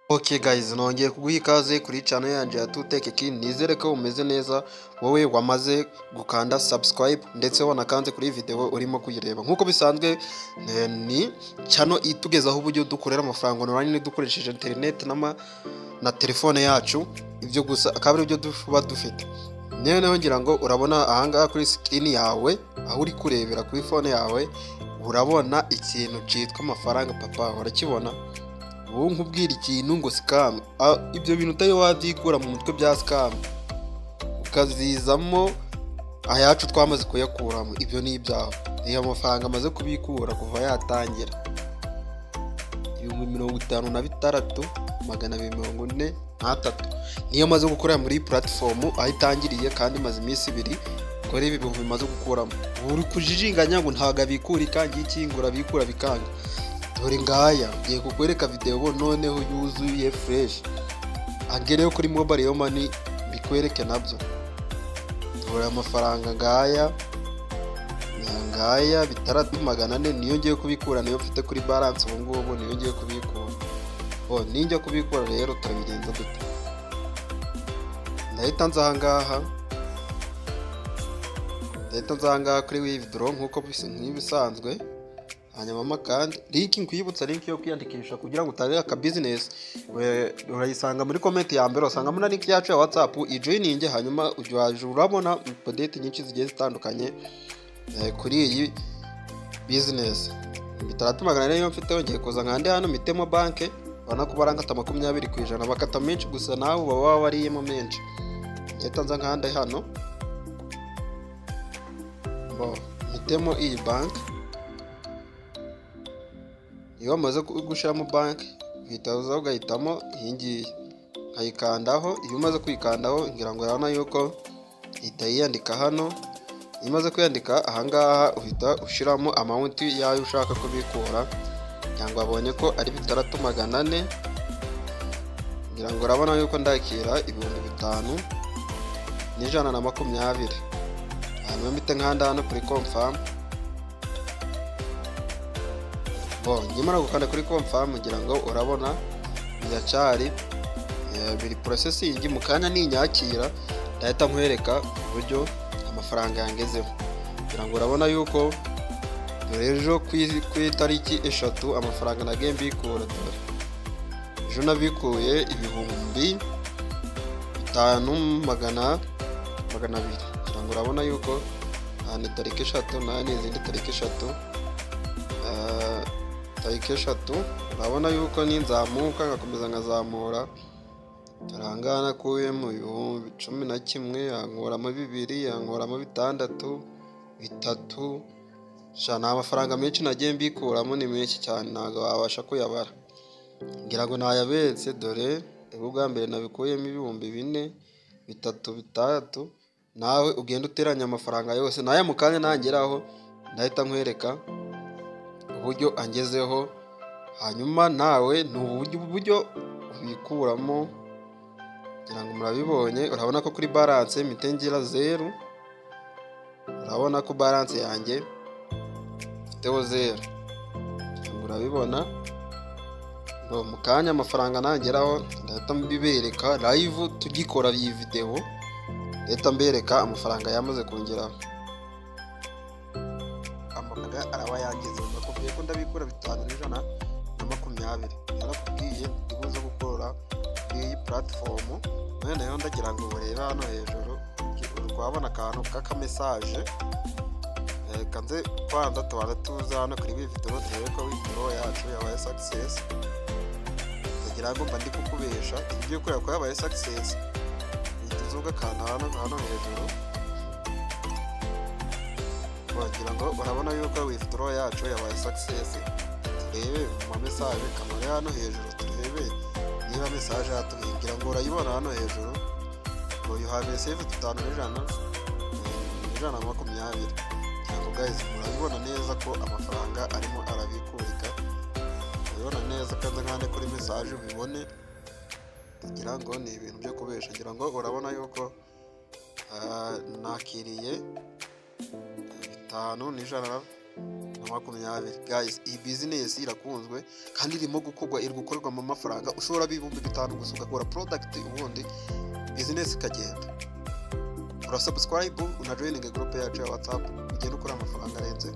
Ok guys, nongeye kuguha ikaze kuri channel yanjye ya Tuteke King. Nizere ko umeze neza, wowe wamaze gukanda subscribe ndetse wanakanze kuri video urimo kuyireba. Nk'uko bisanzwe, ni channel itugezaho uburyo dukorera amafaranga online dukoresheje internet na telefone yacu. Ibyo gusa akaba ari byo tuba dufite. Noneho ngira ngo urabona ahangaha kuri screen yawe, aho uri kurebera kuri phone yawe, urabona ikintu cyitwa amafaranga. Papa, urakibona? Ubu nkubwira ikintu ngo scam, ibyo bintu utari wabyikura mu mutwe bya scam, ukazizamo ayacu twamaze kuyakuramo, ibyo ni ibyawe. Iyo amafaranga amaze kubikura kuva yatangira, 56,243, niyo amaze gukorera muri platform aho itangiriye, kandi imaze iminsi 2. Kora ibi bihumbi bimaze gukuramo, ubu uri kujijinganya ngo ntabwo abikura, ikangi ikingura abikura bikanga. Dore ngaya, ngiye kukwereka video noneho yuzuye fresh, agereyo kuri mobile money bikwereke nabyo. Dore amafaranga ngaya ngaya, 6,400, niyo ngiye kubikura, niyo mfite kuri balance ubu ngubu, niyo ngiye kubikura. Bo ninjya kubikura rero turabigenza dute? Ndahita nza ahangaha kuri withdraw nk'uko nk'ibisanzwe. Hanyuma kandi link, nkwibutsa link yo kwiyandikisha kugira ngo utangire aka business, urayisanga muri comment ya mbere, usangamo na link yacu ya WhatsApp. Ijoininge, hanyuma ujya urabona update nyinshi zigiye zitandukanye kuri iyi business. 6,400 niyo mfite. Ngiye kuza nkande hano, mitemo banke. Urabona ko barankata 20%, bakata menshi gusa, nawe uba waba wariyemo menshi. Ndahita nza nkande hano, bo mitemo iyi banki. Iyo wamaze gushyiramo banki, uhita uza ugahitamo iyi ngiyi, nkayikandaho. Iyo umaze kuyikandaho, ngira ngo urabona yuko ihita yiyandika hano. Iyo umaze kwiyandika ahangaha, uhita ushyiramo amount y'ayo ushaka kubikura, kugira ngo babonye ko ari 6,400. Ngira ngo urabona yuko ndakira 5120. Hanyuma mpite nkanda hano kuri confirm. Bo nkimara gukanda kuri confirm, ngira ngo urabona biracyari biri processing. Mu kanya ninyakira, ndahita nkwereka uburyo amafaranga yangezeho. Ngira ngo urabona yuko dore ejo ku itariki 3 amafaranga nagiye mbikura. Dore ejo nabikuye 5200. Ngira ngo urabona yuko aha ni tariki 3, nayo ni izindi tariki 3. Tariki 3, urabona yuko ninzamuka ngakomeza nkazamura. Dore ahangaha nakuyemo 11,000, yankuramo bibiri, yankuramo bitandatu, bitatu. Sha, ni amafaranga menshi nagiye mbikuramo, ni menshi cyane, ntabwo wabasha kuyabara. Ngira ngo nayabetse. Dore ubwo bwa mbere nabikuyemo 4000, bitatu, bitandatu. Nawe ugenda uteranya amafaranga yose nayo. Mu kanya nangeraho, ndahita nkwereka uburyo angezeho. Hanyuma nawe ni uburyo ubikuramo. Ngira ngo murabibonye. Urabona ko kuri balance mpite ngira zeru. Urabona ko balance yanjye mfiteho zeru, urabibona. Ngo mu kanya amafaranga nangeraho, ndahita mbibereka live. Tugikora iyi video, ndahita mbereka amafaranga yamaze kongeraho. Amafaranga araba yangezeho. Bakubwiye ko ndabikura 5120, narakubwiye ndibuze gukora iyi platform. Noneho ndagira ngo urebe hano hejuru, uri kuhabona akantu k'akamessage. Reka nze kwanza tubanze tuze hano kuri withdraw, turebe ko withdraw yacu yabaye success. Ndagira ngo mba ndi kukubesha. Iyo ugiye kureba ko yabaye success, uhita uza ugakanda hano hejuru. Wagira ngo urabona yuko withdraw yacu yabaye success. Turebe mu ma message kamare hano hejuru, turebe niba message yatubwiye. Ngira ngo urayibona hano hejuru ngo "You have received 5120." Ngira ngo guys, murabibona neza ko amafaranga arimo arabikurika. Urabibona neza. Kandi nkande kuri message ubibone, kugira ngo ni ibintu byo kubesha. Ngira ngo urabona yuko nakiriye 51. na 20. Guys, iyi business irakunzwe kandi irimo gukorwa, iri gukorerwamo amafaranga. Ushobora 5000 gusa ugakora product, ubundi business ikagenda. Urasubscribe, unajoininge group yacu ya WhatsApp, ugenda ukora amafaranga arenze.